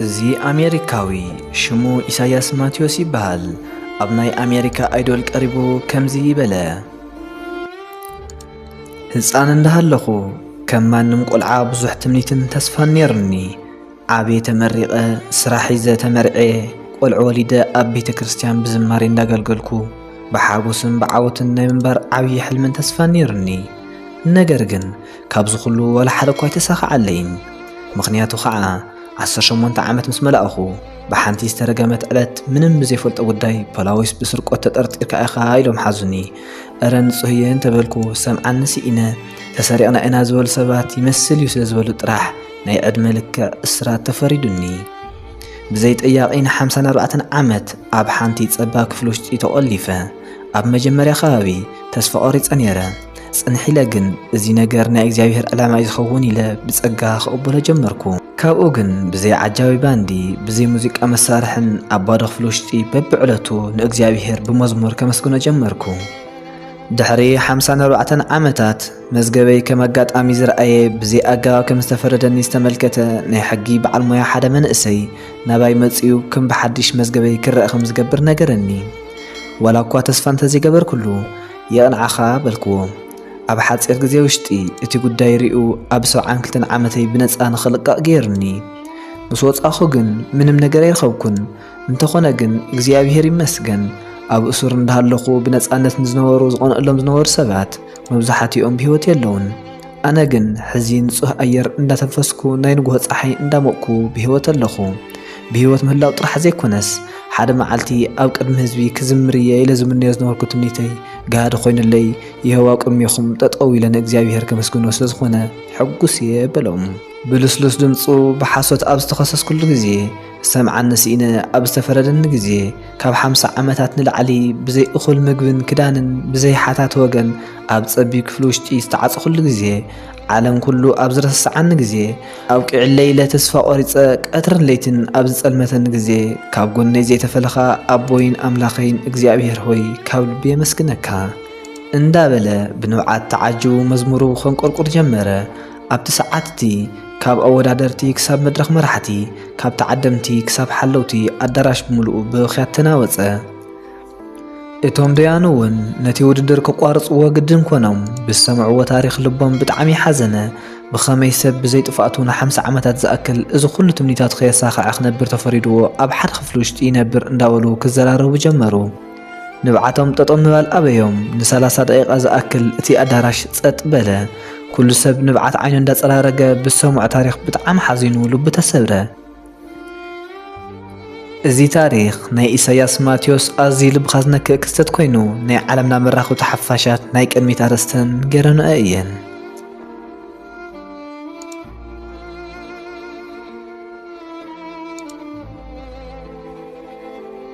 እዚ ኣሜሪካዊ ሽሙ ኢሳያስ ማቴዎስ ይበሃል። ኣብ ናይ ኣሜሪካ ኣይዶል ቀሪቡ ከምዚ ይበለ። ህፃን እንዳሃለኹ ከም ማንም ቆልዓ ብዙሕ ትምኒትን ተስፋን ነይሩኒ። ዓብየ ተመሪቐ፣ ስራሕ ሒዘ ተመርዕየ፣ ቆልዑ ወሊደ ኣብ ቤተ ክርስቲያን ብዝማሬ እንዳገልገልኩ ብሓጎስን ብዓወትን ናይ ምንባር ዓብዪ ሕልምን ተስፋን ነይሩኒ። ነገር ግን ካብዚ ኩሉ ዋላ ሓደ እኳ ኣይተሳኽዓለይን። ምኽንያቱ ኸዓ ዓሰርተ ሸሞንተ ዓመት ምስ መላእኹ ብሓንቲ ዝተረገመት ዕለት ምንም ብዘይፈልጦ ጉዳይ ፖላዊስ ብስርቆት ተጠርጢርካ ኢኻ ኢሎም ሓዙኒ። እረ ንጹህ እየ እንተበልኩ ሰምዓኒ ስኢነ። ተሰሪቕና ኢና ዝበሉ ሰባት ይመስል እዩ ስለ ዝበሉ ጥራሕ ናይ ዕድመ ልክዕ እስራት ተፈሪዱኒ። ብዘይ ጠያቒ ንሓምሳን ኣርባዕተን ዓመት ኣብ ሓንቲ ጸባብ ክፍሊ ውሽጢ ተቖሊፈ። ኣብ መጀመርያ ከባቢ ተስፋ ቆሪጸ ነይረ። ጽንሕ ኢለ ግን እዚ ነገር ናይ እግዚኣብሔር ዕላማ እዩ ዝኸውን ኢለ ብጸጋ ክቕበሎ ጀመርኩ። ካብኡ ግን ብዘይ ዓጃቢ ባንዲ፣ ብዘይ ሙዚቃ መሳርሕን ኣብ ባዶ ክፍሊ ውሽጢ በብዕለቱ ንእግዚኣብሔር ብመዝሙር ከመስግኖ ጀመርኩ። ድሕሪ ሓምሳን ኣርባዕተን ዓመታት መዝገበይ ከም ኣጋጣሚ ዝረኣየ ብዘይ ኣገባብ ከም ዝተፈረደኒ ዝተመልከተ ናይ ሕጊ በዓል ሞያ ሓደ መንእሰይ ናባይ መጺኡ ከም ብሓድሽ መዝገበይ ክረአ ከም ዝገብር ነገረኒ። ዋላ እኳ ተስፋ እንተዘይገበርኩሉ፣ የቕንዓኻ በልክዎ። ኣብ ሓጺር ግዜ ውሽጢ እቲ ጉዳይ ሪኡ ኣብ ሰብዓን ክልተን ዓመተይ ብነጻ ንኽልቀቕ ገይሩኒ። ምስ ወጻኹ ግን ምንም ነገር ኣይረኸብኩን። እንተኾነ ግን እግዚኣብሔር ይመስገን፣ ኣብ እሱር እንዳሃለኹ ብነጻነት ንዝነበሩ ዝቐንአሎም ዝነበሩ ሰባት መብዛሕትኦም ብህይወት የለውን። ኣነ ግን ሕዚ ንጹህ ኣየር እንዳተንፈስኩ ናይ ንግሆ ጸሓይ እንዳሞቕኩ ብህይወት ኣለኹ። ብህይወት ምህላው ጥራሕ ዘይኮነስ ሓደ መዓልቲ ኣብ ቅድሚ ህዝቢ ክዝምር እየ ኢለ ዝምነዮ ዝነበርኩ ትምኒተይ ጋህዲ ኮይኑለይ። ይህዋ ቅድሜኹም ጠጠው ኢለ ንእግዚኣብሔር ከመስግኖ ስለ ዝኾነ ሕጉስ እየ በሎም። ብልስሉስ ድምፁ ብሓሶት ኣብ ዝተኸሰስኩሉ ግዜ፣ ሰምዓኒ ስኢነ ኣብ ዝተፈረደኒ ግዜ፣ ካብ ሓምሳ ዓመታት ንላዕሊ ብዘይ እኹል ምግብን ክዳንን ብዘይ ሓታት ወገን ኣብ ጸቢብ ክፍሊ ውሽጢ ዝተዓጽኹሉ ግዜ፣ ዓለም ኩሉ ኣብ ዝረስዓኒ ግዜ፣ ኣብቂዕለይ ኢለ ተስፋ ቆሪጸ ቀትርን ለይትን ኣብ ዝጸልመተኒ ግዜ፣ ካብ ጎነይ ዘይተፈለኻ ኣቦይን ኣምላኸይን እግዚኣብሔር ሆይ ካብ ልቢ የመስግነካ። እንዳበለ ብንብዓት ተዓጅቡ መዝሙሩ ከንቆርቁር ጀመረ። ኣብቲ ሰዓት እቲ ካብ ኣወዳደርቲ ክሳብ መድረኽ መራሕቲ፣ ካብ ተዓደምቲ ክሳብ ሓለውቲ ኣዳራሽ ብምሉኡ ብብኽያት ተናወጸ። እቶም ደያኑ እውን ነቲ ውድድር ከቋርጽዎ ግድን ኮኖም። ብዝሰምዕዎ ታሪኽ ልቦም ብጣዕሚ ሓዘነ። ብኸመይ ሰብ ብዘይ ጥፍኣቱ ንሓምሳ ዓመታት ዝኣክል እዚ ኩሉ ትምኒታቱ ከየሳኽዐ ክነብር ተፈሪድዎ ኣብ ሓደ ክፍሊ ውሽጢ ይነብር እንዳበሉ ክዘራረቡ ጀመሩ። ንብዓቶም ጠጠው ምባል ኣበዮም። ንሰላሳ ደቂቓ ዝኣክል እቲ ኣዳራሽ ጸጥ በለ። ኩሉ ሰብ ንብዓት ዓይኑ እንዳጸራረገ ብዝሰምዖ ታሪኽ ብጣዕሚ ሓዚኑ ልቡ ተሰብረ። እዚ ታሪኽ ናይ ኢሳያስ ማቴዎስ ኣዝዩ ልብኻ ዝነክእ ክስተት ኮይኑ ናይ ዓለምና መራኸብቲ ሓፋሻት ናይ ቅድሚት ኣርእስተን ገይረንኦ እየን።